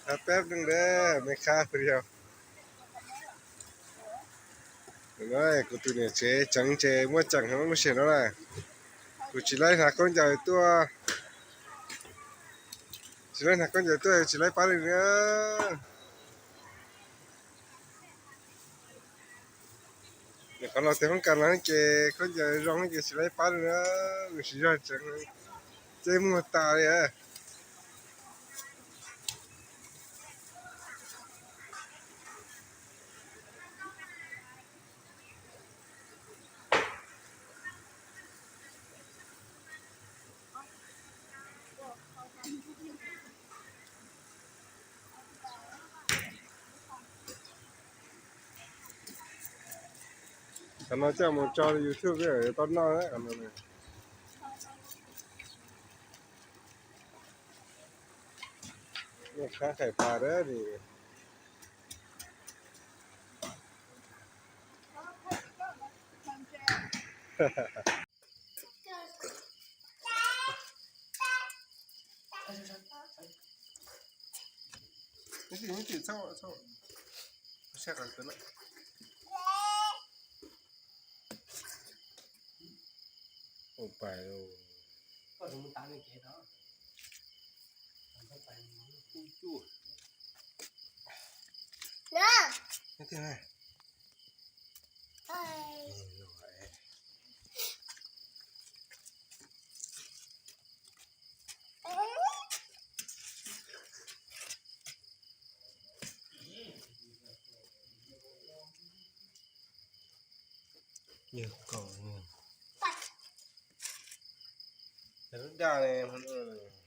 Qab peb neeg de, me qab pw yog. Kuv tus niam tsev tseev ces muaj ceem heev lub sij hawm no na. Kuv tsis laib hnav khaub ncaws tuaj, tsis laib hnav khaub ncaws tuaj tsis laib pab li na. Nyuam qhuav los tes hoob kas no ces khaub ncaws zoo ces tsis laib pab li na. Nws tsis yog tseev, ceb muag tas li. Qhov no coj mus tso YouTube yuav tau noj. Qab qhais pas dab li. Ua pais. Yog kaum, lub daj ne.